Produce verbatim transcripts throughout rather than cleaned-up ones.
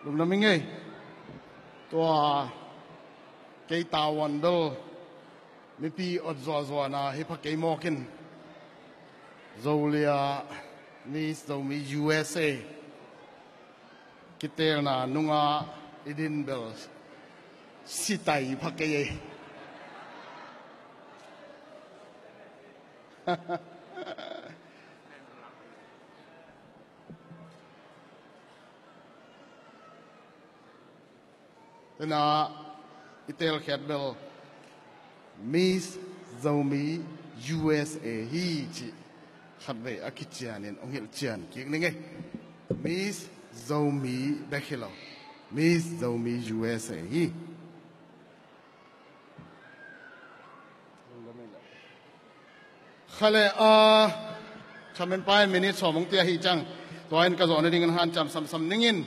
Lungdam ing ei. Tua kei tavuan bel mipi ot zuahzuahna hi pha kei mawk in, Zolia Miss Zomi U S A kitelna nungah i din bel sitai pha kei ei. Tena i telkhiat bel Miss Zomi U S A hi cih khatvei a kicianin hong hilhcian kik ning ei. Miss Zomi bek hi lo, Miss Zomi U S A hi. Khale a, thamen pai minute sawm hong tia hi cang. Tua in ka zawh nadingin hanciam samsam ningin,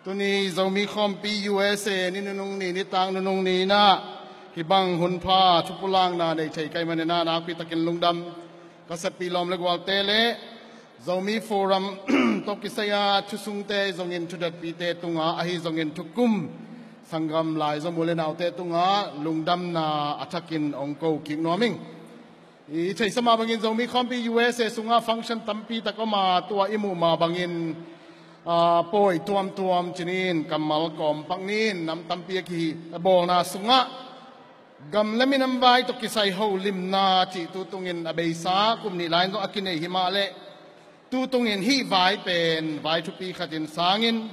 tuni Zomi Khawmpi U S A ni nunung ni, nitak nunung ni inah hih bang hunpha thupulakna nei thei ka hih maninah nakpitakin lungdam ka seppi lawm le gualte le Zomi Forum tawh kisai-a thusungte zongin, thudotpite tungah ahi zongin thukum sanggam laizamu le naute tungah lungdamna a thakin hong ko kik nuam ing. I theihsa mah bangin Zomi Khawmpi U S A sungah function tampi tak om a, tua i muh mah bangin, aa, pawi tuamtuam ci ni in, kammal kawm pak ni in, nam tampi a kibawlna sungah gam le minam vai tawh kisai holimna cih tu tungin a beisa kum nih lai-in zong a kinei hi mah leh, tu tungin hih vai pen vai thupi khatin sangin,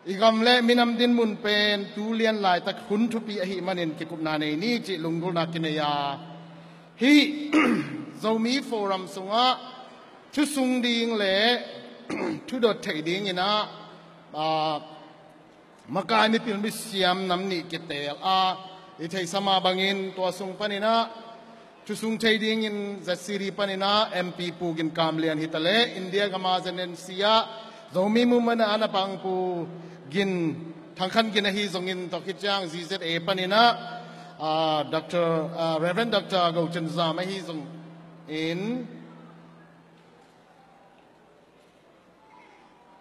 i gam le minam dinmun pen tu lian laitak hun thupi ahih manin kikupna nei ni cih lunggulhna kinei a, hih Zomi Forum sungah thusung ding le thudot theih dinginah, aa, makai mipil misiam nam nih kiteel a, i theihsa mah bangin tua sung paninah thusung thei dingin Z C D paninah M P Pu Gin Kam Lian hi taleh, India gama Z N C ah Zomi Movement ah na pang Pu Gin, Thang Khan Gin ahi zongin, tua khit ciang Z Z A paninah, ah, Doctor, ah, Reverend Doctor Go Cin Zam ahi zongin,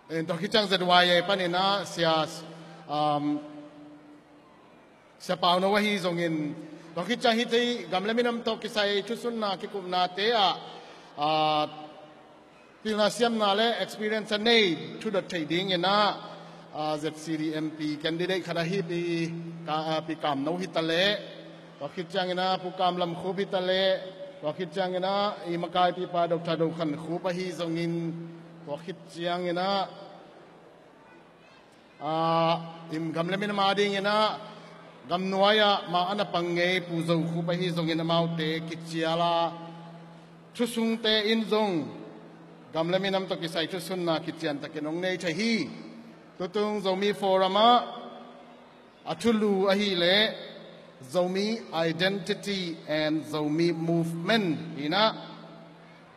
in tua khit ciang Z Y A paninah Sia, um, Sia Pau No ahi zongin, tua khit ciang hih gam le minam tawh kisai thusunna kikupnate ah, ah, pilna siamna le experience a nei thudot theih dinginah, ah, Z C D M P candidate khat ahi Pi Ka-, ah, Pi Kam No hi taleh, tua khit cianginah Pu Kam Lam Khup hi taleh, tua khit cianginah i makaipipa Doctor Do Khan Khup ahi zongin, tua khit cianginah, aa, i gam le minam a dinginah gamnuai ah mah a na pang ngei Pu Zo Khup ahi zongin, amaute kicial a, thusungte in zong gam le minam tawh kisai thusunna kiciantakin hong nei thei hi. Tutung Zomi Forum ah a thulu ahileh Zomi Identity and Zomi Movement hinah,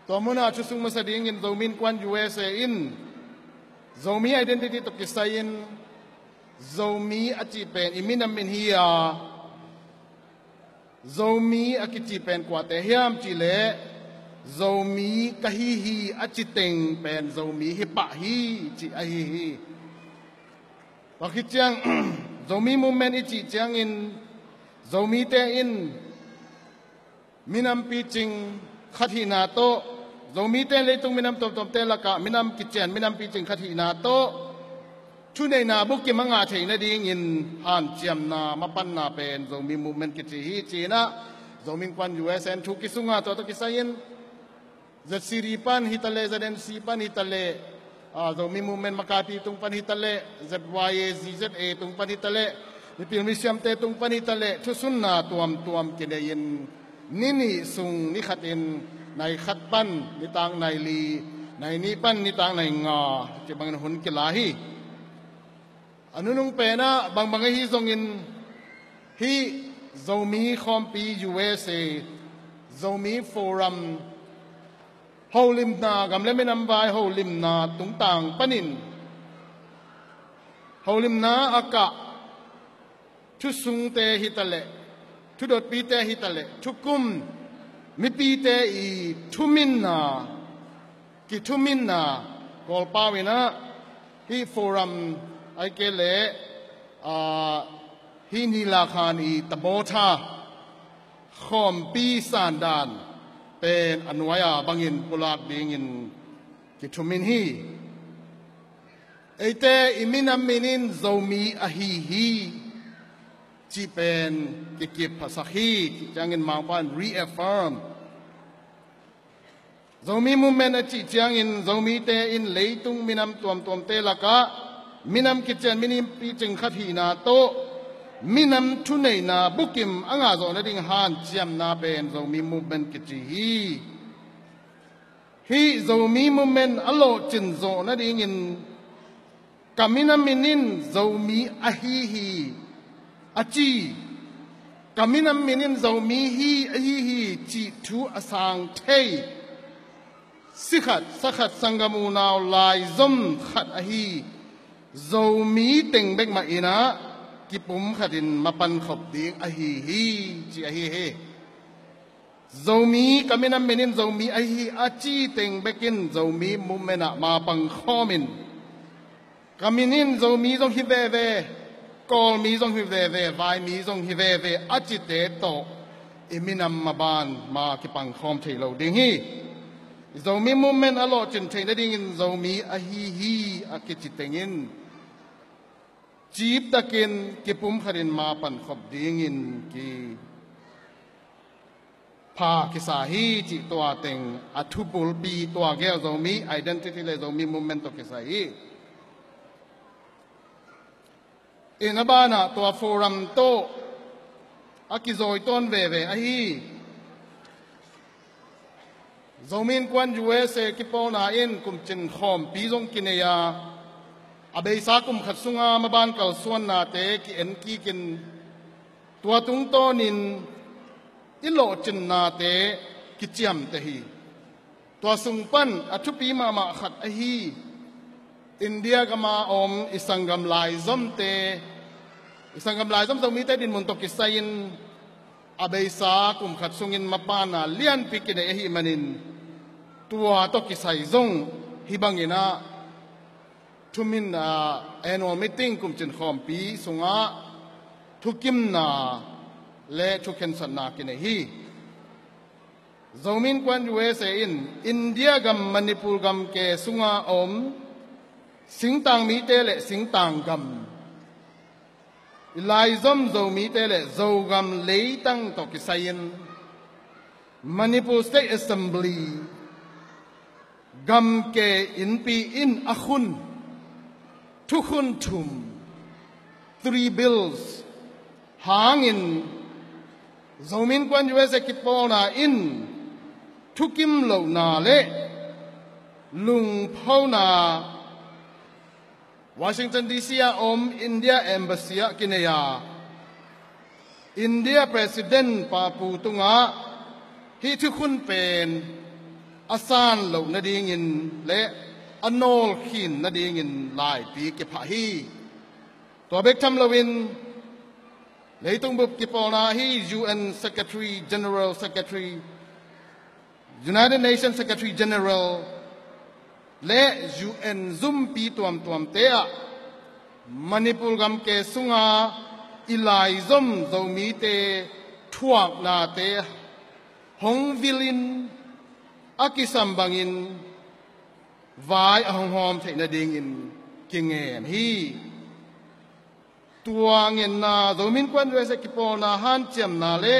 tua munah thusung masa dingin Zomi Innkuan U S A in Zomi Identity tawh kisai-in Zomi a cih pen i minam min hi a, Zomi a kici pen kuate hiam cihleh, Zomi ka hi hi a ci teng pen Zomi hi pah hi cih ahi hi. Tua khit ciang Zomi Movement i cih ciangin, Zomite in minam picing khat hihna tawh, Zomite leitung minam tuamtuamte lakah minam kician, minam picing khat hihna tawh thuneihna bukim a ngah theih nadingin hanciamna mapanna pen Zomi Movement kici hi cinah, Zomi Innkuan U S A in thu kisunga, tua tawh kisai-in Z C D pan hi taleh, Z N C pan hi taleh, ah, Zomi Movement makaipi tung pan hi taleh, Z Y A, Z Z A tung pan hi taleh, mipil misiamte tung pan hi taleh, thusunna tuamtuam kinei-in, ni nih sung ni khatin nai khat pan nitak nai li, nai nih pan nitak nai nga, ci bangin hun kila hi. A nunung penah bangbang ahi zongin, hih Zomi Khawmpi U S A, Zomi Forum holimna, gam le minam vai holimna tungtang panin, holimna a kah thusungte hi taleh, thudotpite hi taleh, thukum mipite i thuminna, kithuminna, Kawlpau inah hih Forum Ai ke le, a, hi ni la khan i tabawtha khawmpi sandan pen a nuai-a bangin pulak dingin kithumin hi. Eite i minam minin Zomi ahi hi cih pen kikip phasak hi. Cih ciangin Mangpa in reaffirm. Zomi movement a cih ciangin Zomite in leitung minam tuamtuamte lakah minam kician, minam picing khat hihna tawh minam thuneihna bukim a ngahzawh nading hanciamna pen Zomi movement kici hi. Hih Zomi movement a lawhcin zawh nadingin ka minam minin Zomi ahi hi a ci, ka minam minin Zomi hi ahi hi cih thu a sang thei, sikhat sakhat sanggam unau laizom khat ahi Zomi teng bek mah inah kipum khatin mapan khop ding ahi hi, ci ahi hi. Zomi, ka minam minin Zomi ahi hi a ci teng bekin Zomi movement ah mapang khawmin, ka minin Zomi zong hi veve, Kawlmi zong hi veve, Vaimi zong hi veve a cite tawh i minam maban ma kipang khawm thei lo ding hi. Zomi movement a lawhcin theih nadingin Zomi ahi hi a kici tengin ciptakin kipum khatin mapan khop dingin ki pha kisa hi cih tua teng a thupulpi, tua gel Zomi identity le Zomi movement tawh kisai hi. In a banah tua forum tawh a kizawi tawn veve ahi. Zomi Innkuan U S A kipawlna in kumcin khawmpi zong kinei a, a beisa kum khat sunga maban kalsuannate ki-en kikin, tua tungtawnin i lawhcinnate kiciamteh hi. Tua sung pan a thupi mahmah khat ahi India gama om i sanggam laizomte, i sanggam laizom Zomite dinmun tawh kisai-in a beisa kum khat sungin mapana lianpi kinei ahih manin, tua tawh kisai zong hih bangin ah thumin, ah, annual meeting kumcin khawmpi sungah thukimna le thukhensatna kinei hi. Zomi Innkuan U S A in India gam Manipur gam ke sunga om singtang mite le singtang gam, i laizom Zomite le Zogam leitang tawh kisai-in Manipur State Assembly gam ke innpi in a khun, thukhun thum, three bills hangin Zomi Innkuan U S A kipawlna in thukim lohna le lungphona Washington D C ah om India Embassy ah kinei a, India President pa pu tungah hih thukhun pen a san loh nadingin le a nawlkhin nadingin laipi kiphah hi. Tua bek tham loin leitung bup kipawlna hi U N Secretary General, Secretary, United Nations Secretary General le U N zumpi tuamtuamte ah Manipur gam ke sunga i laizom Zomite thuaknate hong vilin a kisam bangin vai a hong hawm theih nadingin kingen hi. Tua ngenna Zomi Innkuan U S A kipawlna hanciamna le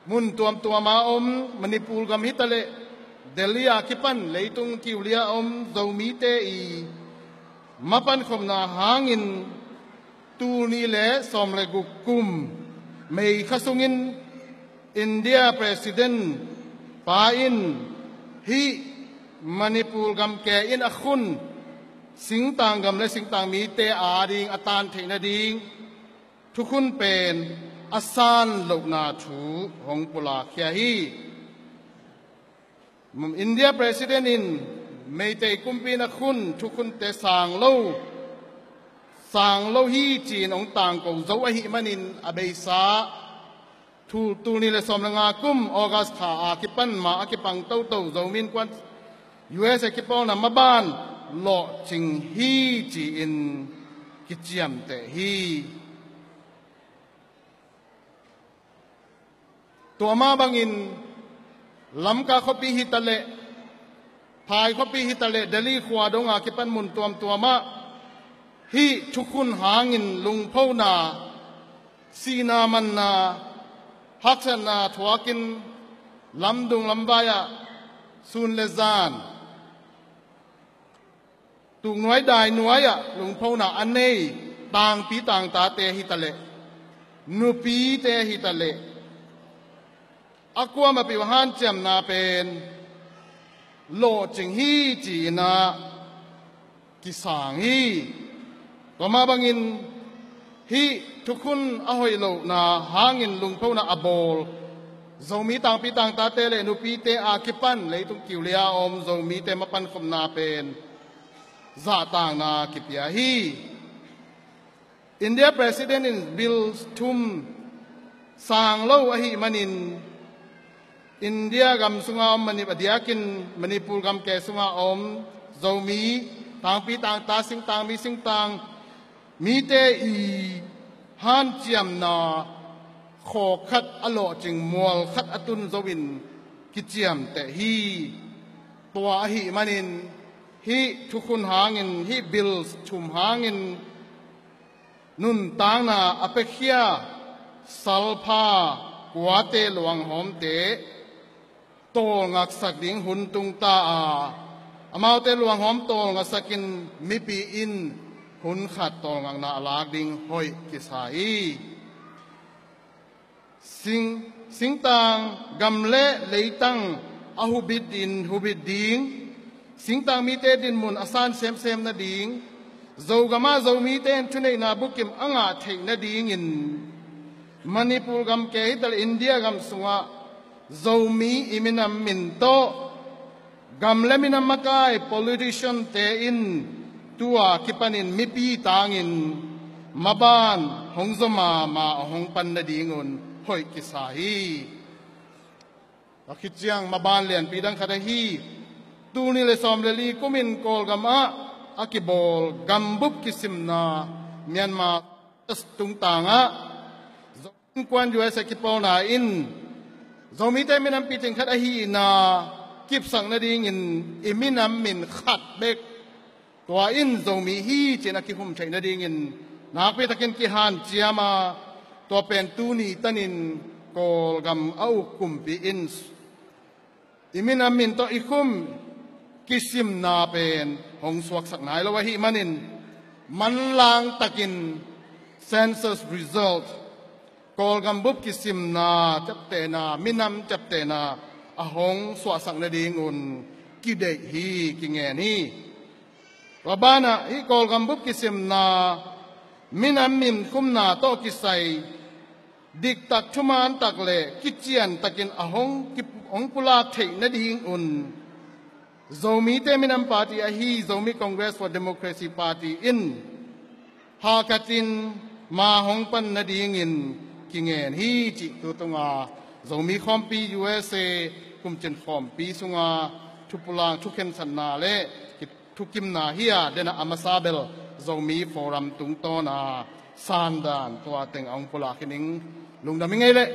mun tuamtuama om Manipur gam hitaleh Delhi a kipan leitung kiulia om Zomite i mapankhopna hangin tul nih le sawm le guk kum May kha sungin India President pa in hih Manipur gam ke in a khun singtang gam le singtang mite ading a tan theih nading thukhun pen a san lohna thu hong pulakkhia hi. India President in Meitei kumpi in a khun thukhunte sang lo, sang lo hi ci-in hong tangko zo ahih manin a beisa tul, tul nih le sawm le nga kum August kha a kipan ma a kipang toto Zomi Innkuan U S A kipawlna maban lawhcing hi ci-in kiciamteh hi. Tua mah bangin Lamka khuapi hitaleh, Phai khuapi hitaleh, Delhi khua donga kipan mun tuamtuamah hih thukhun hangin lungphona, sihna manna, haksatna thuakin lamdung lamvai-ah sun le zan, tuknuai dainuai-ah lungphona a nei tangpi tangtate hitaleh, nupite hitaleh, a kuamah peuh hanciamna pen lawhcing hi ci-in ah kisang hi. Tua mah bangin hih thukhun a hoih lohna hangin lungphona a bawl Zomi tangpi tangtate le nupite a kipan leitung kiulia a om Zomite mapan khopna pen zahtakna kipia hi. India President in Bill thum sang lo ahih manin, India gam sunga om Mani-, a diakin Manipur gamke sunga om Zomi tangpi tangta, singtang mi, singtang mite i hanciamna khawk khat a lawhcing, mual khat a tun zo-in kiciamteh hi. Tua ahih manin hih thukhun hangin, hih Bill thum hangin nuntakna a pekhia Salpha Kuate luanghawmte tawlngaksak ding hun tungta a, amaute luanghawm tawlngaksakin mipi in hun khat tawlngakna a lak ding hoih kisa hi. Sing, singtang gam le leitang a hubit in hubit ding, singtang mite dinmun a san semsem nading, Zogam ah Zomite in thuneihna bukim a ngah theih nadingin, Manipur gamke hitaleh India gam sungah Zomi i minam min tawh gam le minam makai politician-te in tua kipanin mipi tangin maban hong zaw mahmah a hong pan nadingun hoih kisa hi. A khit ciang maban lianpi dang khat ahi, tul nih le sawm le li kumin Kawlgam ah a kibawl gambup kisimna Myanmar tungtangah Innkuan U S A kipawlna in Zomite minam picing khat ahihna kipsak nadingin i minam min khat bek, tua in Zomi hi ci-in a kihum theih nadingin nakpi takin kihanciam a, tua pen tuni tanin Kawlgam a uk kumpi in i minam min tawh i khum kisimna pen hong suaksak nai lo ahih manin, manlang takin census result, Kawlgam bup kisimna ciaptehna, minam ciaptehna a hong suahsak nadingun kideih hi, kingen hi. Tua banah hih Kawlgam bup kisimna minam min khumna tawh kisai diktak, thumantak le kiciantakin a hong ki-, hong pulak theih nadingun Zomite minam party ahi Zomi Congress for Democracy Party in hahkatin ma hong pan nadingin kingen hi cih tu tunga Zomi Khawmpi U S A kumcin khawmpi sunga thupulak, thukhensatna le ki-, thukimna hi a, dena a masa bel Zomi Forum tungtawna sandan tua teng a hong pulak hi ning. Lungdam hi ngei leh.